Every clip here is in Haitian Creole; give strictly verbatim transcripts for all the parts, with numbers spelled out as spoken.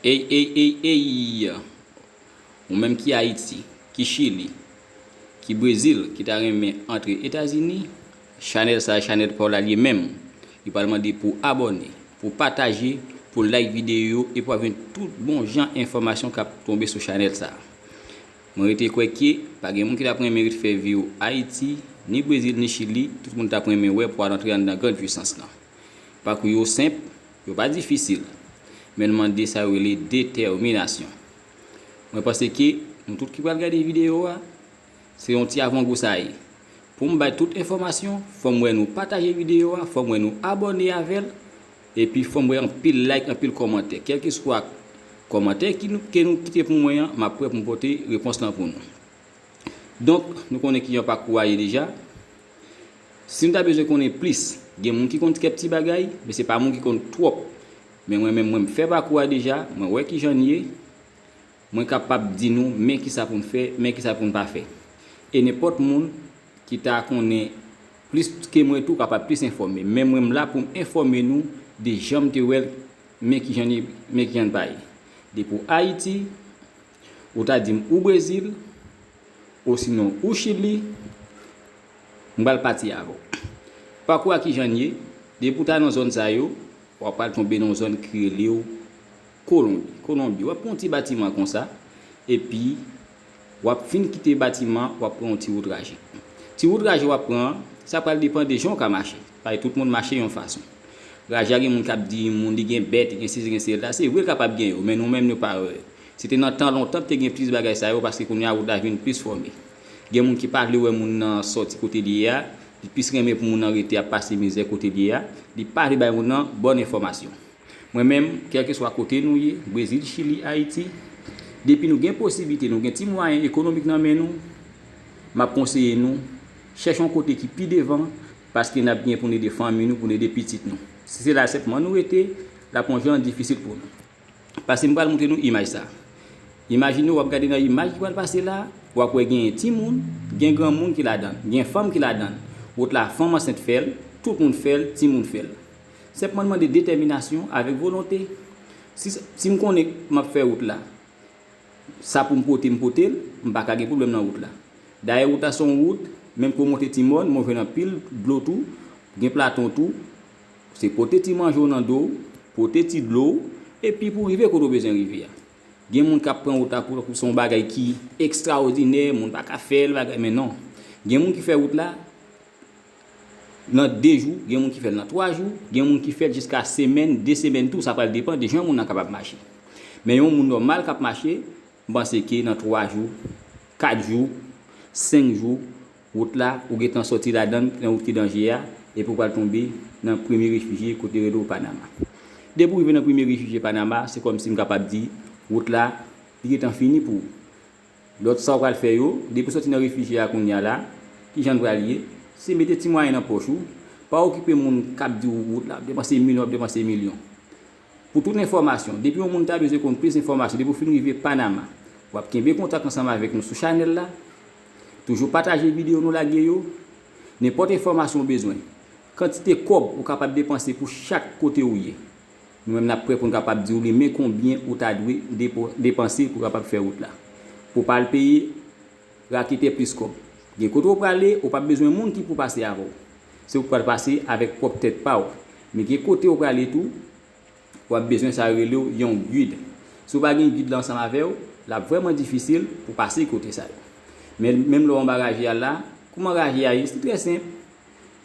Ey, ey, ey, ey! Ou menm ki Ayiti, ki Chili, ki Brezil, ki ta renmen antre Etazini, chanèl sa a, chanèl pa w la li menm. Li pral mande pou w abòne, pou w pataje, pou w like videyo yo, epi w ap jwenn tout bon jan enfòmasyon k ap tonbe sou chanèl sa a. Mwen rete kwè ke pa gen moun ki t ap renmen ret fè vi yo Ayiti, ni Brezil, ni Chili, tout moun t ap renmen wè pou w al antre anndan grann pwisans lan. Pakou yo senp, yo pa difisil, men l mande sa yo rele detèminasyon. Mwen panse ke nou tout ki pral gade videyo a, se yon ti avangou sa ye. Pou m bay tout enfòmasyon, fò m wè nou pataje videyo a, fò m wè nou abòne avè l, epi fò m wè anpil like, anpil kòmantè. Kèlkeswa kòmantè ki nou, ke nou kite pou mwen an, m ap prè pou m pote repons lan pou nou. Donk, nou konnen kijan pakou a ye deja. Si nou ta bezwen konnen plis, gen moun ki konn kèk ti bagay, men se pa moun ki konn twòp. Men mwen menm, mwen m fè pakou a deja, mwen wè kijan l ye. Mwen kapab di nou, men kisa pou n fè, men kisa pou n pa fè. E nenpòt moun ki ta konnen plis ke mwen tou kapab plis enfòme. Men mwen m la pou m enfòme nou de jan m te wè l, men kijan li, men kijan l pa ye. Depi w Ayiti, ou ta di m ou Brezil, osinon ou Chili, m pral pati avè w. Pakou a kijan l ye, depi w ta nan zòn sa yo, w ap pral tonbe nan yon zòn ki rele w Kolonbi. Kolonbi, w ap pran yon ti batiman konsa, epi w ap fin kite batiman, w ap pran yon ti wout raje. Ti wout raje w ap pran an, sa pral depann de jan w ka mache. Paske tout moun mache yon fason. Raje a gen moun k ap di moun li gen bèt, li gen sesi, gen sela. Se vre l kapab gen yo, men nou menm nou pa wè. Se te nan tan lontan te gen plis bagay sa yo, paske kounye a wout la vin plis fòme. Gen moun ki pa vle wè moun nan sòti kote li ye a, li plis renmen pou moun nan rete ap pase mizè kote li ye a, li pa vle bay moun nan bòn enfòmasyon. Mwen menm, kèlkeswa kote nou ye, Brezil, Chili, Ayiti, depi nou gen posiblite, nou gen ti mwayen ekonomik nan men nou, m ap konseye nou, chèche yon kote ki pi devan, paske n ap gen pou n ede fanmi nou, pou n ede pitit nou. Si se la senpman nou rete, l ap yon jan difisil pou nou. Paske m pral montre nou imaj sa. Imajine w ap gade nan imaj ki pral pase la, w ap wè gen timoun, gen granmoun ki ladan l, gen fanm ki ladan l. Wout la, fanm ansent fè l, tout moun fè l, timoun fè l. Senpman mande detèminasyon avèk volonte. Si, si m konnen m ap fè wout la, sa pou m pote, m pote l, m pa ka gen pwoblèm nan wout la. Dayè, wout la se yon wout, menm ke w monte ti mòn, men w jwenn anpil dlo tou, gen platon tou. Se pote ti manje w nan do w, pote ti dlo w, epi pou w rive kote w bezwen rive a. Gen moun k ap pran wout la kou, kou se yon bagay ki ekstraòdinè, moun pa ka fè l, bagay, men non. Gen moun ki fè wout la nan de jou, gen moun ki fè l nan twa jou, gen moun ki fè l jiska semèn, de semèn tou, sa pral depann de jan moun nan kapab mache. Men yon moun nòmal k ap mache, m panse ke nan twa jou, kat jou, senk jou, wout la, ou gentan sòti ladan l, nan wout ki danje a, epi w pral tonbe nan premye refijye kote yo rele w Panama. Depi w rive nan premye refijye Panama, se kòmsi m kapab di, wout la, li gentan fini pou ou. Lòt sa w pral fè yo, depi w sòti nan refijye a kounye a la, kijan l pral ye? Se mete ti mwayen nan pòch ou, pa okipe moun k ap di w wout la ap depanse milyon, ap depanse milyon. Pou tout enfòmasyon, depi yon moun ta bezwen konn plis enfòmasyon, depi w fin rive Panama, w ap kenbe kontak ansanm avèk nou sou chanèl la. Toujou pataje videyo nou lage yo. Nenpòt enfòmasyon w bezwen, kantite kòb ou kapab depanse pou chak kote w ye. Nou menm n ap prè pou n kapab di w li men konbyen ou ta dwe depo-, depanse pou w kapab fè wout la. Pou w pa al peye raketè plis kòb. Gen kote w prale, ou p ap bezwen moun ki pou pase avè w. Se ou k pral pase avèk pwòp tèt pa w. Men gen kote w prale tou, w ap bezwen sa yo rele w yon gid. Si w pa gen gid la ansanm avè w, l ap vrèman difisil pou w pase kote sa yo. Men menm lè w anba raje a la, kouman raje a ye? Se trè senp.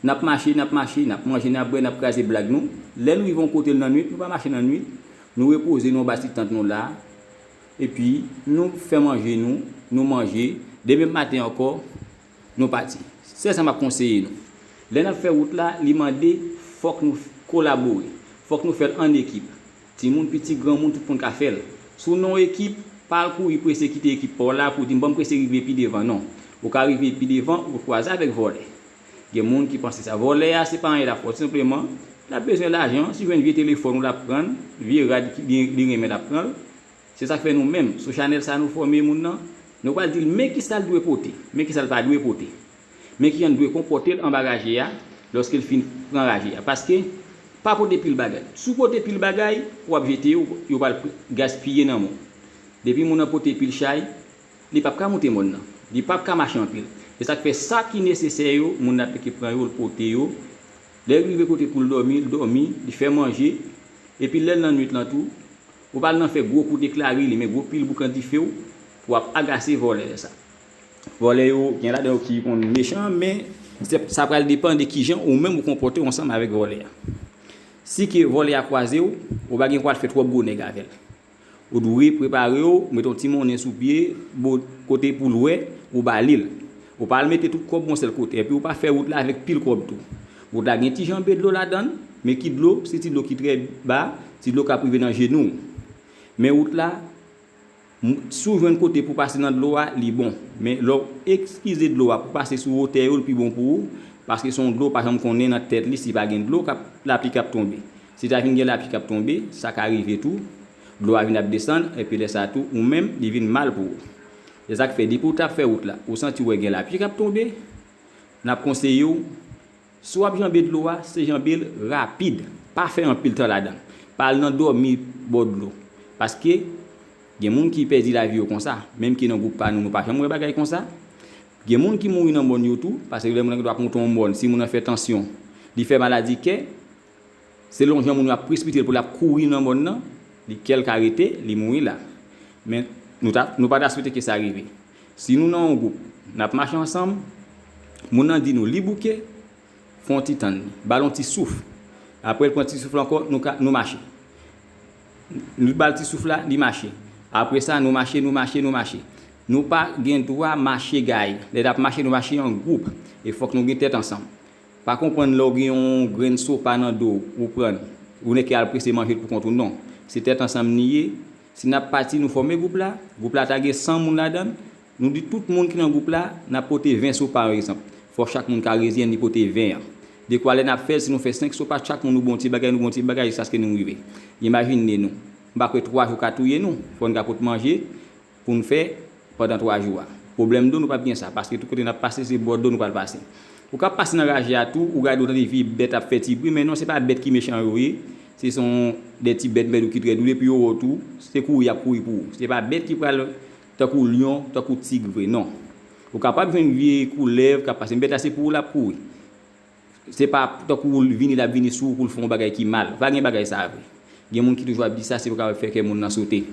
N ap mache, n ap mache, n ap manje, n ap bwè, n ap kraze blag nou. Lè nou rive yon kote nan nwit, nou pa mache nan nwit. Nou repoze, nou anba ti tant nou la. Epi, nou fè manje nou, nou manje. Demen maten ankò, nou pati. Se sa m ap konseye nou. Lè n ap fè wout la, li mande fòk nou kolabore. Fòk nou fè l an ekip. Timoun, piti, granmoun, tout moun ka fè l. Si w nan yon ekip, pa al kouri prese kite ekip pa w la pou w di, "M, ban m prese rive pi devan." Non. Ou ka rive pi devan, ou kwaze avèk vòlè. Gen moun ki panse sa. Vòlè a, se pa anyen l ap fè w. Senpleman, l ap bezwen lajan. Si w jwenn vye telefòn ou, l ap pran l. Vye rad ki li, li renmen, l ap pran l. Se sa k fè nou menm, sou chanèl sa nou fòme moun nan, nou pral di l men kisa l dwe pote, men kisa l pa dwe pote. Men kijan l dwe konpòte l anba raje a, lòske l fin pran raje a. Paske, Pa pote pil bagay. Si w pote pil bagay, w ap jete yo, yo pral gaspiye nan men w. Depi moun nan pote pil chay, li p ap ka monte mòn nan. Li p ap ka mache anpil. Se sa k fè sa ki nesesè yo, moun nan aplike pran yo, l pote yo. Lè l rive kote pou l dòmi, l dòmi, li fè manje. Epi lè l nan nwit lan tou, ou pa al nan fè gwo kout eklari li, men gwo pil boukan dife w, pou w ap agase vòlè sa. Vòlè yo, gen ladan yo ki konn mechan, men sa pral depann de kijan ou menm ou konpòte w ansanm avèk vòlè a. Si ke vòlè a kwaze w, ou pa gen pou al fè twòp gwo nèg avè l. Ou dwe prepare w, mete yon ti monnen sou pye, kote pou l wè, ou ba li l. Ou pa al mete tout kòb w yon sèl kote, epi ou pa fè wout la avèk pil kòb tou. Wout la gen ti janbe dlo ladan l, men ki dlo, se ti dlo ki trè ba, ti dlo k ap rive nan jenou w. Men wout la, si w jwenn kote pou pase nan dlo a, li bon. Men lè w eskize dlo a pou pase sou wotè yo, l pi bon pou ou, paske se yon dlo w pa janm konnen nan tèt li si pa gen dlo k ap, lapli k ap tonbe. Si ta vin gen lapli k ap tonbe, sa ka rive tou, dlo a vin ap desann, epi lè sa a tou, ou menm, li vin mal pou ou. Se sa k fè, depi w t ap fè wout la, ou santi w wè gen lapli k ap tonbe, n ap konseye w, si w ap janbe dlo a, se janbe l rapid. Pa fè anpil tan ladan l. Pa al nan dòmi bò dlo. Paske, gen moun ki pèdi lavi yo konsa. Menm ki nan gwoup pa nou, nou pa janm wè bagay konsa. Gen moun ki mouri nan mòn yo tou, paske lè moun nan gen dwa ap monte yon mòn, si moun nan fè tansyon, li fè maladi kè, selon jan moun yo ap presipite l pou l ap kouri nan mòn nan, li kè l ka rete, li mouri la. Men nou ta, nou pa ta swete ke sa rive. Si nou nan yon gwoup, n ap mache ansanm, moun nan di nou li bouke, fè yon ti tann li, ba l yon ti souf. Apre l pran ti souf la ankò, nou ka, nou mache. Nou ba l ti souf la, li mache. Apre sa, nou mache, nou mache, nou mache. Nou pa gen dwa mache gaye. Lè n ap mache, nou mache an gwoup. E fòk nou gen tèt ansanm. Pa konprann lè w gen yon grenn sopa nan do w, ou pran l. Ou nèk al prese manje l pou kont ou, non. Se tèt ansanm ni ye. Si n ap pati, nou fòme gwoup la. Gwoup la ta gen san moun ladan l. Nou di tout moun ki nan gwoup la, n ap pote ven sopa, pa egzanp. Fò chak moun ka rezyen li pote ven an. Dekwa lè n ap fè l, si nou fè senk sopa, chak moun nou bon ti bagay, nou bon ti bagay, jiskaske nou rive. Imajine nou. M pa kwè twa jou ka touye nou. Fò n ka pot manje pou n fè pandan twa jou a. Pwoblèm do, nou p ap gen sa, paske tout kote n ap pase, se bò do nou pral pase. Ou ka pase nan raje a tou, ou gade, ou tande vye bèt ap fè ti bri, men non, se pa bèt ki mechan yo ye, se son de ti bèt mèt ou ki trè dou, depi yo wè w tou, se kouri y ap kouri pou ou. Se pa bèt ki pral tankou lyon, tankou tig vre, non. Ou kapab jwenn vye koulèv k ap pase, men bèt la se pou ou l ap kouri. Se pa tankou l vini, l ap vini sou ou pou l fè yon bagay ki mal. Pa gen bagay sa a vre. Gen moun ki toujou ap di sa, se pou kapab fè kè moun nan sote.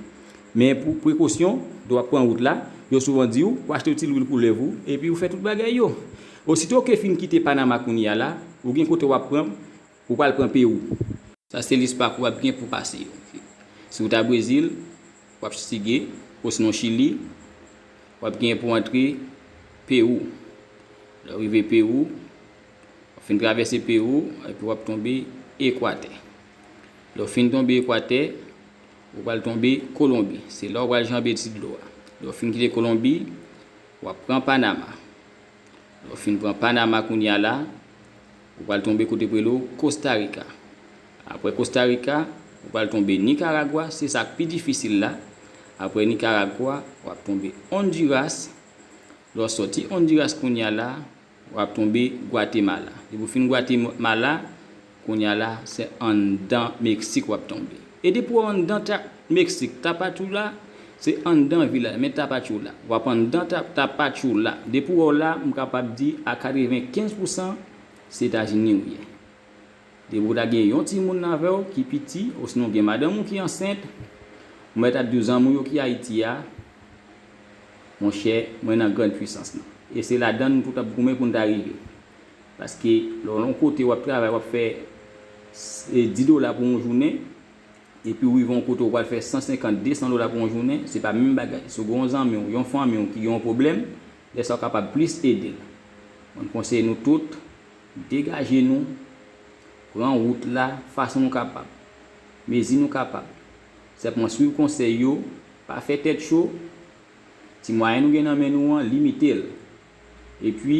Men pou prekosyon, lè w ap pran wout la, yo souvan di w, ou achte yon ti lwil koulèv ou, epi ou fè tout bagay yo. Osito ke fin kite Panama kounye a la, ou gen kote w ap pran, ou pral pran Pewou. Sa se lis pakou w ap gen pou pase yo. Si w ta Brezil, w ap sige, osinon Chili, w ap gen pou antre Pewou. Lè w rive Pewou, w ap fin travèse Pewou, epi w ap tonbe Ekwatè. Lè w fin tonbe Ekwatè, ou pral tonbe Kolonbi. Se la w pral janbe ti dlo a. Lè w fin kite Kolonbi, w ap pran Panama. Lè w fin pran Panama kounye a la, ou pral tonbe kote pou rele w Kosta Rika. Apre Kosta Rika, ou pral tonbe Nikaragwa, se sa k pi difisil la. Apre Nikaragwa, w ap tonbe Ondiras. Lè w sòti Ondiras kounye a la, w ap tonbe Gwatemala. Depi w fin Gwatemala, kounye a la, se anndan Meksik w ap tonbe. E depi w anndan ta, Meksik, Tapachula, se anndan vil la, men Tapachula. W ap anndan ta, Tapachula. Depi w wè w la, m kapab di a katrevenkenz pousan, se Etazini w ye. Depi w ta gen yon timoun avè w ki piti, osinon gen madanm ou ki ansent, ou mèt ap di w zanmi w yo ki Ayiti a, monchè, mwen nan grann pwisans lan. E se ladan l nou tout ap goumen pou n ta rive. Paske lè w nan yon kote w ap travay, w ap fè, e, dis dola pou yon jounen, epi w rive yon kote w pral fè san senkant, de san dola pou yon jounen, se pa menm bagay. Si w gen yon zanmi w, yon fanmi w ki gen yon pwoblèm, lè sa w kapab plis ede l. Mwen konseye nou tout, degaje nou, pran wout la fason nou kapab, mezi nou kapab. Sèlman swiv konsèy yo, pa fè tèt cho, ti mwayen nou gen nan men nou an, limite l. Epi,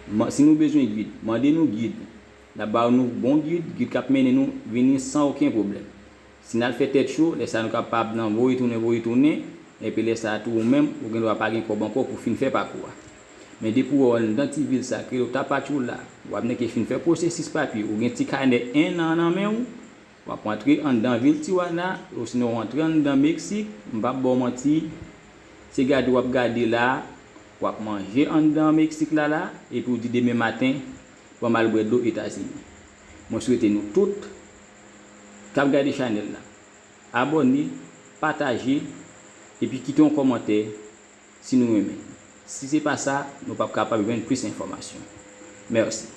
man- si nou bezwen gid, mande nou gid. N ap ba nou bon gid, gid k ap mennen nou vini san okenn pwoblèm. Si n al fè tèt cho, lè sa a nou kapab nan voye tounen, voye tounen, epi lè sa a tou ou menm, ou gen dwa pa gen kòb ankò pou fin fè pakou a. Men depi w anndan ti vil sa k rele w Tapachula, w ap nèk fin fè pwosesis papye, ou gen ti kanè en an nan men w, w ap rantre anndan vil Tijuana, osinon w rantre anndan Meksik, m p ap ba w manti, se gade w ap gade la, w ap manje anndan Meksik la la, epi w di demen maten, ban m al bwè dlo Etazini. Mwen swete nou tout k ap gade chanèl la, abòne, pataje, epi kite yon kòmantè si nou renmen. Si se pa sa, nou p ap kapab jwenn plis enfòmasyon. Mèsi.